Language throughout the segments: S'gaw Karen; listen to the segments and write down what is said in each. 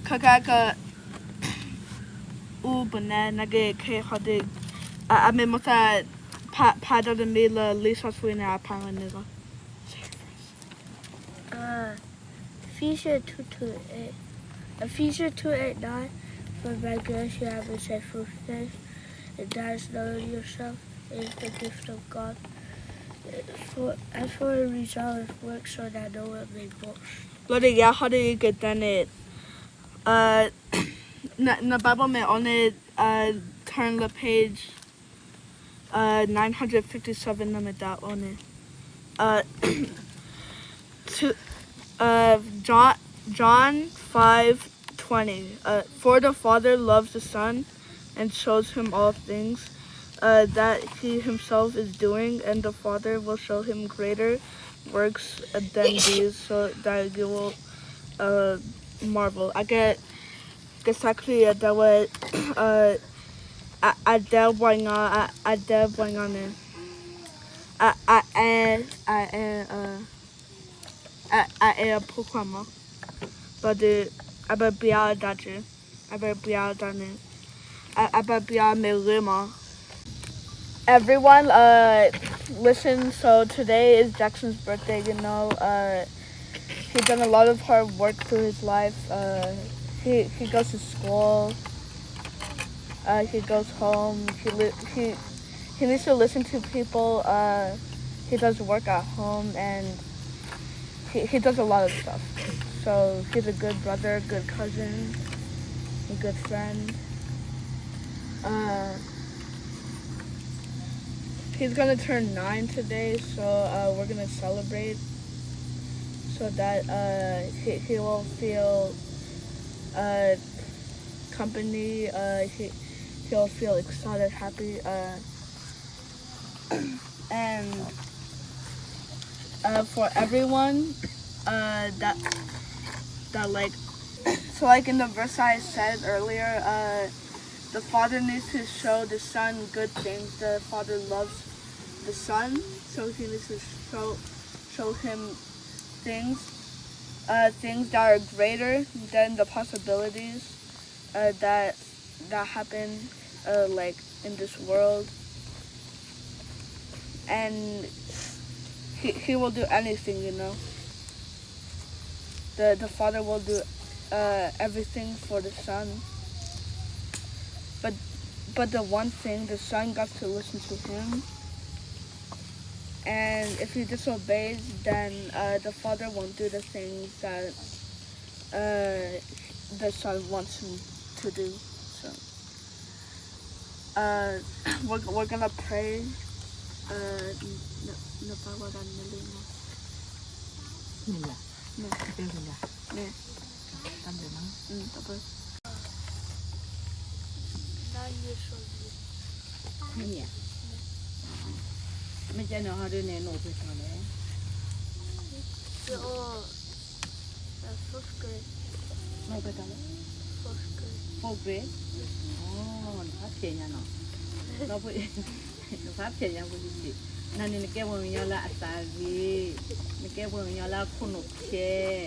ခဲကဲက အိၣ်ပနဲ နာ်က့ခဲဟီဒ့ အမ့ၢ်မ့ၢ်သး ဖးဒိၣ်တမံၤလၢလံာ်စီဆှံန့ၣ် အဖးလီၤန့ၣ်လီၤ. Ephesians two two eight, Ephesians two eight nine, for by grace you have been saved through faith, and that is not of yourself, it is the gift of God, for, as for a result of works, so that no one may boast. လီၤဒ်ယၤဟီဒ်ယကတဲန့ၣ် န Bible မ့ၢ်အိၣ်န့ၣ် turn the page, uh, nine hundred fifty-seven နမ့ၢ်တအိၣ်န့ၣ် uh, to, uh, John, John five twenty. Uh, for the Father loves the Son and shows him all things uh, that he himself is doing, and the Father will show him greater works uh, than these, so that you will uh, marvel. I get ကစၢ်ခရံာ်အတဲဝဲ အတဲပှၤညီ အတဲပှၤညီန့ၣ် အအဲ အအဲ အအဲအဖိခွါမး ဘၣ်ဒီး အဘၣ်ပျၢ်အတၢ်က့ အဘၣ်ပျၢ်အတၢ်န့ၣ် အဘၣ်ပျၢ်မ့ၢ်ဂ့ၤမး Everyone, uh, listen. So today is Jackson's birthday. You know, uh, he done a lot of hard work through his life. Uh, he he goes to school. Uh, he goes home. He li- he he needs to listen to people. Uh, he does work at home, and he he does a lot of stuff. So he's a good brother, good cousin, a good friend. Uh, he's gonna turn nine today, so uh, we're gonna celebrate so that uh, he, he will feel uh, company. Uh, he, he'll feel excited, happy. Uh, and uh, for everyone uh, that that like so like in the verse I said earlier, uh, the father needs to show the son good things. The father loves the son, so he needs to show show him things, uh, things that are greater than the possibilities uh, that that happen uh, like in this world, and he, he will do anything, you know. The the father will do uh, everything for the son, but but the one thing, the son got to listen to him, and if he disobeys, then uh, the father won't do the things that uh, the son wants him to do. So uh, we're, we're gonna pray. Uh, n- n- Papa got a million. မ့ၢ်ယၤ No. တဲမ့ၢ်ယၤ No. တၢ်ဘျုးနီၤ Mm, Papa. မ့ၢ်ယၤ မ့ၢ်ကဲန့ၣ်ဟီဒ်န့ၣ် နအိၣ်ဖဲထီလဲၣ် First grade. နအိၣ်ဖဲထီလဲၣ် First grade. First grade. အိ နဖးဖျဲးညါနီၤ ဒီး နဖးဖျဲးညါဖိဆံးဆံး နၤန့ၣ် နကဲပှၤကညီလၢအသးဂ့ၤ နကဲပှၤကညီလၢအခိၣ်နူာ်ဖျဲး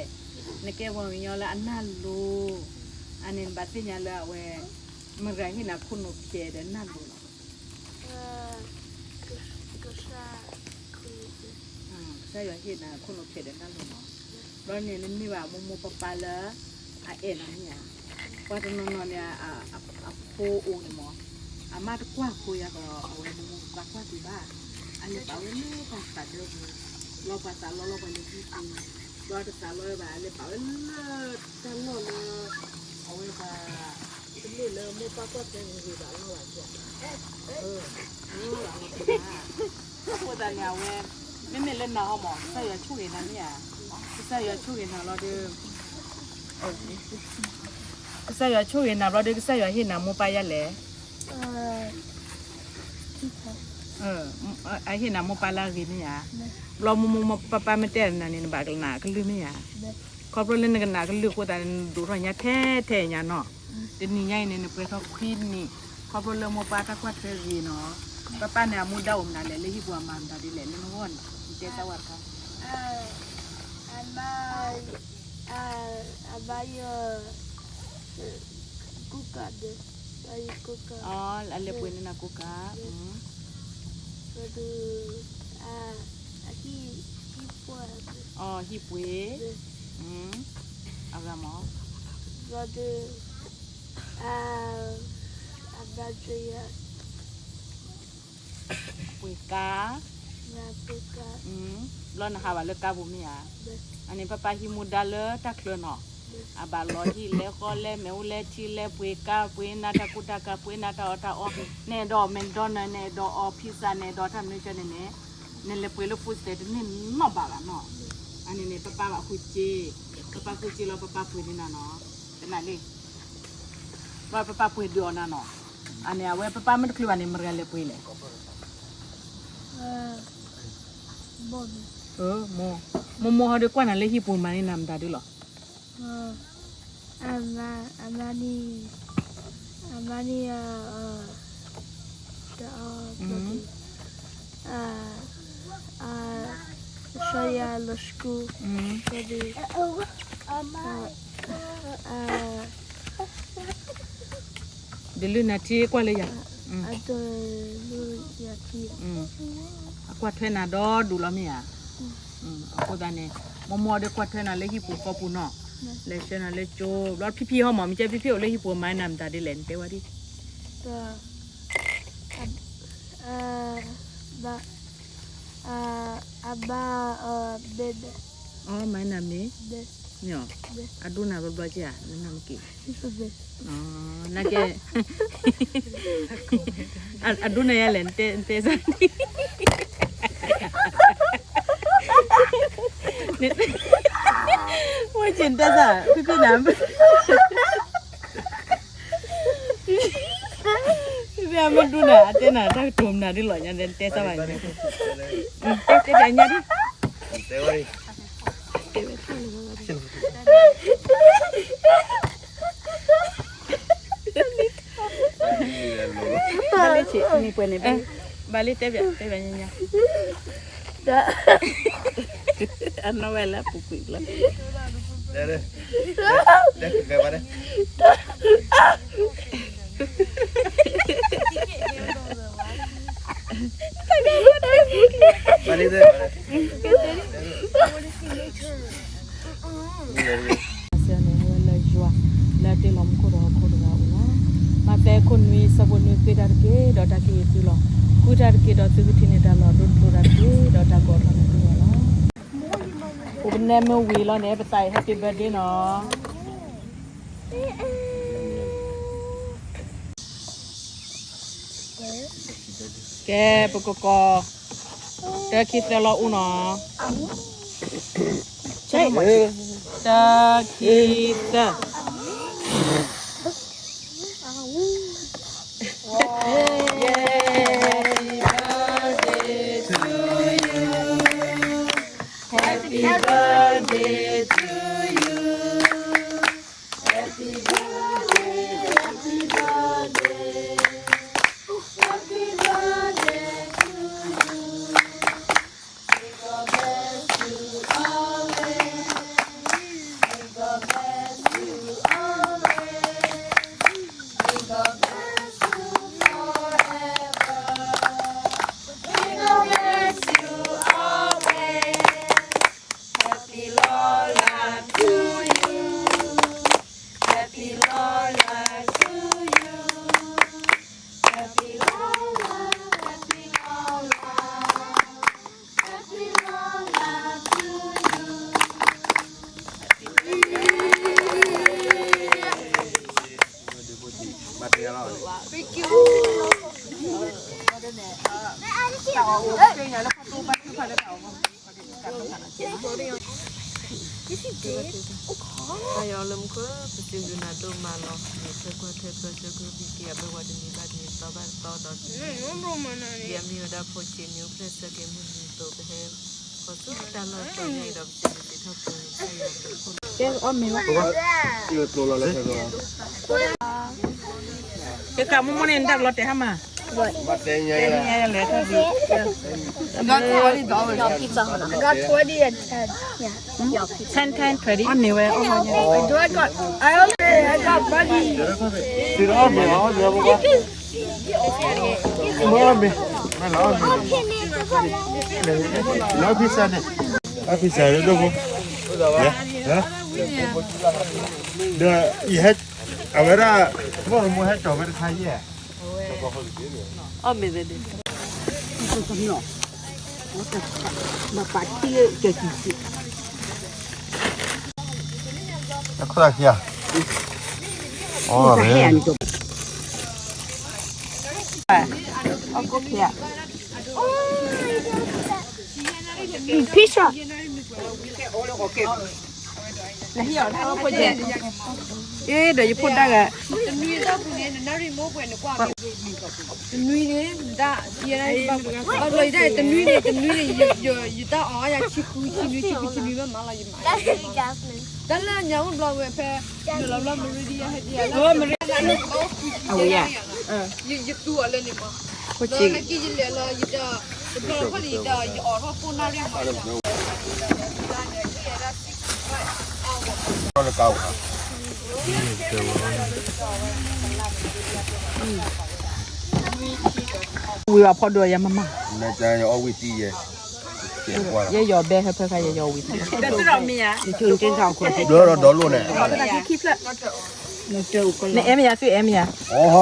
နကဲပှၤကညီလၢအနၢ်လိၤ အန့ၣ်နဘၣ်သ့ၣ်ညါလၢအဝဲ မတၤဟ့ၣ်နၤခိၣ်နူာ်ဖျဲးဒီးနၢ်လိၤလီၤ ကစၢ်ယွၤဟ့ၣ်နၤခိၣ်နူာ်ဖျဲးဒီးနၢ်လိၤလီၤ ဘျီန့ၣ် နမ့ၢ်ဘၣ်မိၢ်မိၢ်ပၢ်ပၢ်လၢ အအဲၣ်နၤမ့ၢ်ဧါ ပှၤတနီၤနီၤန့ၣ် အဖိအိၣ်န့ၣ်မး အမါတကွၢ်ဖိယၤဒီး အဝဲမိၢ်မိၢ်ပၢ်ပၢ်ကွၢ်ကွံာ်ဘၣ် အလဲၤပာ်ဝဲလၢပှၤသးဒၢပူၤ လီၤပှၤသးလီလီၤပှၤလဲၤဟံၣ်ပူၤ ဘျီတသးလီဝဲဘၣ် အလဲၤပာ်ဝဲလၢတၢ်လီၢ်လၢ အဝဲဘၣ် တမ့ၢ်လၢမိၢ်ပၢ်ကွၢ်ထွဲဂ့ၤဂ့ၤဘၣ်လီၤဘၣ် အဃိသတးန့ၣ် အဝဲ မ့မ့ၢ်လၢနၤဟီမး ကစၢ်ယွၤဆိၣ်ဂ့ၤနၤမ့ၢ်ဧါ ကစၢ်ယွၤဆိၣ်ဂ့ၤနၤလီၤဒီး ကစၢ်ယွၤဆိၣ်ဂ့ၤနၤဘျီဒီး ကစၢ်ယွၤဟ့ၣ်နၤမိၢ်ပၢ်ယါလဲၣ် အဟ့ၣ်နၤမိၢ်ပၢ်လၢအဂ့ၤမ့ၢ်ဧါ ဘျီမိၢ်မိၢ်ပၢ်ပၢ်မ့ၢ်တဲနၤန့ၣ် နဘၣ်ကနၣ်ကလုၢ်မ့ၢ်ဧါ ခီဖျိလၢနကနၣ်ကလုၢ်အဃိသတးန့ၣ် နဒိၣ်ထီၣ်ညါထဲထဲညါနီၤ တနံၤညါအံၤန့ၣ် နပှဲၤထီၣ်ခွံနံၣ် ခီဖျိလၢမိၢ်ပၢ်တၢ်ကွၢ်ထွဲဂ့ၤနီၤ ပၢ်ပၢ်န့ၣ် အမူဒါအိၣ်မနုၤလဲၣ် လၢဟံၣ်ပူၤအမၤမတၤဒ်လဲၣ် လၢနဂီၢ်န့ၣ် နတဲသးဝဲတခါ အမါ အမါယ အလဲၤပှ့ၤန့ၢ်နၤကိးကး, အဟံၣ်ပှ့ၤ, အဂၤမး, ပှ့ၤကါ, ဘျီနဟးဘၣ်လၢကါပူၤမ့ၢ်ဧါ, အန့ၣ်ပၢ်ပၢ်ဟံးမူဒါလၢတၢ်ချၢနီၤ, အဘၣ်လီၤဟံၣ်လဲဃီလဲ မ့ၣ်အူလဲထံလဲ ပှ့ၤကါ ပှ့ၤနၤတၢ်ကူတၢ်ကၤ ပှ့ၤနၤတၢ်အီၣ်တၢ်အီ, နအဲၣ်ဒိး McDonald နအဲၣ်ဒိးအီၣ် pizza နအဲၣ်ဒိးတၢ်မနုၤကဲန့ၣ်န့ၣ်, နလဲၤပှ့ၤလၢ food stamp တန့ၢ်နီတဘျီဘၣ်နီၤ, အန့ၣ်န့ၣ် ပၢ်ပၢ်ဘၣ်ဃုစ့, ပၢ်ပၢ်ဃုစ့လီၤ ပၢ်ပၢ်ပှ့ၤန့ၢ်နၤနီၤ, ကနၣ်လံ ဘၣ်ပၢ်ပၢ်ပှ့ၤဒုးအီၤနၤနီၤ, အန့ၣ် အဝဲပၢ်ပၢ်မ့ၢ်တချုးဘၣ်န့ၣ် မတၤတဂၤလဲၤပှ့ၤလဲၣ်, မိၢ်မိၢ်ဟီဒီးကွၢ်နၤလၢဟံၣ်ပူၤမၤန့ၢ်နၤမတၤဒုလီၤ, အမါ, အမါန့ၣ်, အမါန့ၣ်, တအီၣ်, အ, အ, စီၤယၤလီၤ school, ဒ်လၢနၤထံကွၢ်လၢယၤ, အကွၢ်ထွဲနၤဒီဒူၣ်လီၤမ့ၢ်ဧါ, အဃိသတးန့ၣ်, မိၢ်မိၢ်ဒီးကွၢ်ထွဲနၤလၢဟံၣ်ပူၤဃီပူၤနီၤ, လဲၤဆှၢနၤလၢကၠိ, ဘျီဖံဖံဟီမး မ့ၢ်ကဲဖံဖံအိၣ်လၢဟံၣ်ပူၤမၤနၤမတၤဒ်လဲၣ် နတဲဝဲဒ် အဘၣ်, အဘၣ်, အမၤနၤမ့ၢ်, အဒိနၤဘျီဘျီက့ဧါ နနၢ်မက့ၤ, နကဲ, အဒိနၤယၤလဲၣ် နတဲစၢ်ဒ်, ဝဲက့ၤနတဲစၢ် ဖံဖံနၤ မ့ၢ်ဒိနၤ အတဲနၤ တၢ်ကတိၤမနုၤဒ်လီၤညါ တဲစၢ်ဘၣ်, တဲတဲညါဒ်, ဘၣ်လံ တဲဘၣ် တဲဘၣ်ညါညါ, အနီၢ်ဝဲလၢအပူၤကွံာ်လီၤ စၢၤန့ၣ် အဝဲလၢယွၤ လၢအတ့လီၤမူခိၣ်ဒီးဟီၣ်ခိၣ်တဂၤအအိၣ်လီၤ. မးသဲခိၣ်နွံ ဆၢဖိနွံ ဃ့တၢ်တက့ၢ် ဒီးတၢ်ကဟ့ၣ်သုလီၤ. ဃုတၢ်တက့ၢ် ဒီးသုကထံၣ်န့ၢ်တၢ်လီၤ ဒိတကျိၤတၢ်တက့ၢ် ဒီးတၢ်ကီၤထီၣ်န့ၢ်သုလီၤ. ပကနဲမုၢ်ဝံၤလီၤန့ၣ် ပသးအံၤ happy birthday နီၤ. ကဲ ပကကိး တၢ ခံ သၢ လီၤအူနီၤ. တၢ ခံ သၢ. Happy birthday to you. Happy birthday to you. Happy birthday, happy birthday, happy birthday to you. May God bless you always. May God bless you always. May God bless you forever. May God bless you always. Happy long life to you. Happy long life to you. Happy long life, happy long life. Happy long life to you. Thank you. တၢ်အီၣ်အိၣ်က့ၤညါလၢဖီတိၢ်ဘၣ်ထုကဖၣ်လၢတၢ်အီၣ်ဘၣ် တၢ်ယီၤလၢမူခိၣ် ပစံးဘျုးနၤဒိၣ်မးလီၤ. မ့ၢ်ထွဲကွၢ်ထွဲပၢဆှၢကဟုကယာ်ဘၣ်ဝဲတနံၤဘၣ်တနံၤသီဘၣ်တသီဒီး ယမ့ၢ်ဝဲဒၣ်ဖိဆံးနံၣ်အိၣ်ဖျဲၣ်ဆၢက့ၤမုၢ်နံၤအသိး ပဟဲ ကဲအီၣ်မ့ၤဝဲ ကဲကးမိၢ်မိၢ်န့ၣ် နတၢ်ကလီတဲာ်ဟါမး တဲညါလဲၣ် Got twenty dollars. Got twenty and ten. Yeah. Ten, ten, twenty. အီၣ်န့ၢ်ဝဲ အီၣ်ဝဲ Do I got, I only, I got money. ဒီးအီၣ်မ့ၤ အီၣ်မ့ၤ အီၣ်မ့ၤ မ့ၢ်လီၤအီၣ်မ့ၤ လီၤဖံစၢ်န့ၣ် အီၣ်ဖံစၢ်ဒိၣ်ဖိ ဒီးယဟဲ အဝဲဒၣ် ဘီၣ်ရမိၢ်ဟဲကၠီၤဝဲတခါယဲၢ် အီၣ်မ့ၤသ့ၣ် အခိၣ်ခံဂၤ အီၣ်ရ့ Pizza. နဟံၣ်အီၤတၢ်အိၣ်ဖှိၣ်ယဲၢ် အ့ ဒီးယဖိဒါဂၤ တနွံန့ၣ် တၢ် ဘၣ်ဘျီယတၢ် တနွံန့ၣ် တနွံန့ၣ် ယတၢ်အီၣ်ယၤဆံဃု ဆံနွံ ဆံဃု ဆံနွံဘၣ်မးလီၤ ယမၤ တၢ်လၢညါအိၣ်ဘျီဝဲဖဲ လီၤဘျီ Meridian ဟဲဒ်အဝဲ အဝဲယၤ ယသူအီၤလၢန့ၣ်မး လၢက့ယလဲၤလီၤ ယတ တဘျီခီၣ်လံဒီး ယအီၣ်ထီၣ်ပိၢ်နၣ်ရံၣ်မး ဝံၤဘၣ်ဖီဒိၣ်ယၤမမါ ယယီၤဘဲဟဲဖဲခါ ယယီၤဝံၤ ဘျီဒီးဒီလိၣ်န့ၣ် နအဲမယၤ သုအဲမယၤ အီ ညါ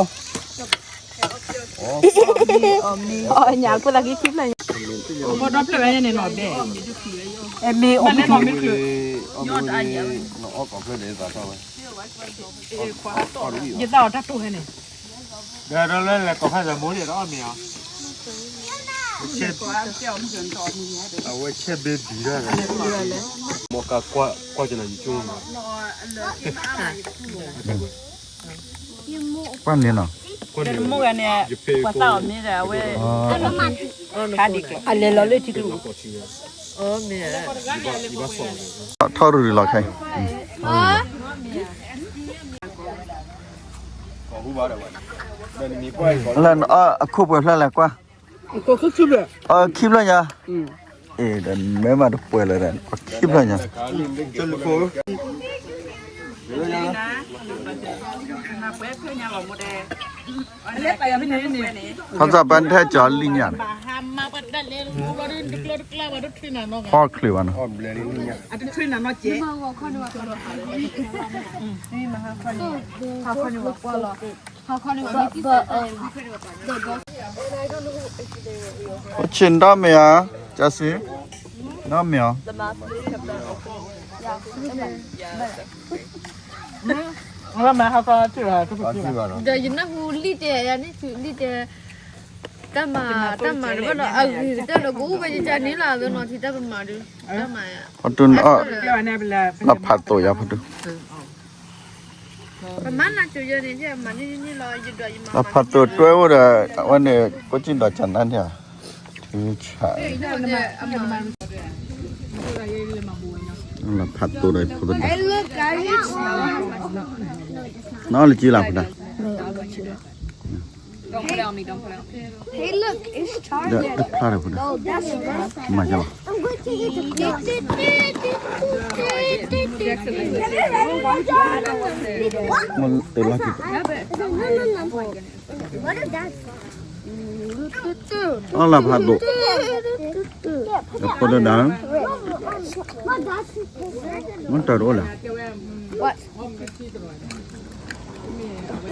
အခိၣ်သးကံခံဖျၢၣ်ညါ ဘီဒီဖျၢၣ်ဝဲန့ၣ်နီၤဘဲ အဲမ့ၢ်အီၣ်မ့ၢ် နအီၣ်ကီၢ်ဖျၢၣ်န့ၣ်သးထီၣ်ဝဲ ယသးအီၣ်တၢ်တိၢ်ဟဲန့ၣ် ဒီးဒီးလၢလဲၤကီၢ်ဖးသးမိၢ်န့ၣ် တအီၣ်မ့ၤအီၤ အဝဲဆဲးဘ့ဘံၤဒၣ် မ့ၢ်ကကွၢ်ကနၤယကၠိမး ကွၢ်န့ၣ်နီၤ တမိၢ်ဂၤန့ၣ် ပှၤသၣ်အီၤမ့ၢ်ဒီးအဝဲ ခါဒံးကျိၤ အလဲၤလီၤလၢထံကျိၤ ထီၣ်ရူၢ်လီၤခဲ လၢအခိၣ်ပှဲၤဖျၢၣ်လဲၣ်ကွၢ် အခံဖျၢၣ်ညါ အ့ ဒီးမ့ၢ်မးတပှဲၤလၢၤဒီး အခံဖျၢၣ်ညါ ထီၣ်စၢ်ပၢၢ်ထဲကၠီၤလံၣ်ညါန့ၣ် ဖီချုးဘၣ်နီၤ အိၣ်ဆ့ၣ်နီၤမ့ၢ်ဧါ ကၠီစံၤ နီၤမ့ၢ်ဧါ ဒီးယနၢ်ဟူလံၣ်တဲာ်ယၤန့ၣ် လံၣ်တဲာ် တၢ်မၤ တၢ်မၤတဘၣ်ဒီး အဂ့ၤကတၢၢ်ဒီး ကအိၣ်ဝဲယကန့ၣ်လီၤ အသနီၤထံတၢ်ပမၤဒုး တၢ်မၤ ပတုၤနအီၣ် လီၤဖးသိးယၤဖးဒိၣ် ပမၤနၤကၠိယဲန့ၣ် မၤန့ၢ်န့ၢ်လီၤ ယဒွးယမၤ လီၤဖးသိးတွဲအိၣ်ဒီး အဝဲန့ၣ် ကိးကံၣ်ဒီးကနါန့ၣ်ဧါ ထံဆး လီၤဖးသိးဒီးဖိသဒါ Hey, look, guys. နအီၣ်လၢကံလၢ်ဖိဒါ Hey, look, it's Target. ဒီးတဖျါဒီးဖိဒါ Oh, that's မၤယလီၤ I'm going to eat the pizza. မ့ၢ်တလီၤကံ What is that? အီၣ်လၢဖးဒိၣ် အဖိဒိၣ်ဒါ မ့ၢ်တၢ်တအိၣ်လၢ What? အီၣ်ယၤ လီၤ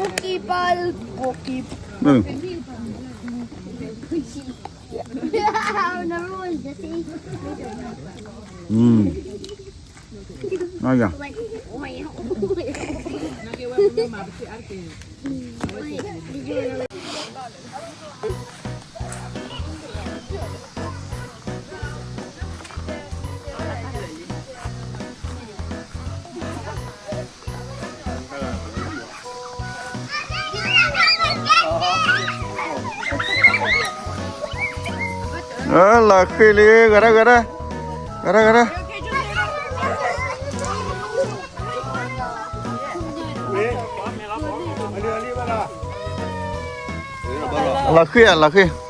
ဃ့လံ ဂၤဒၣ်ဂၤဒၣ် ဂၤဒၣ်ဂၤဒၣ် လီၤဃ့ဧါ လီၤဃ့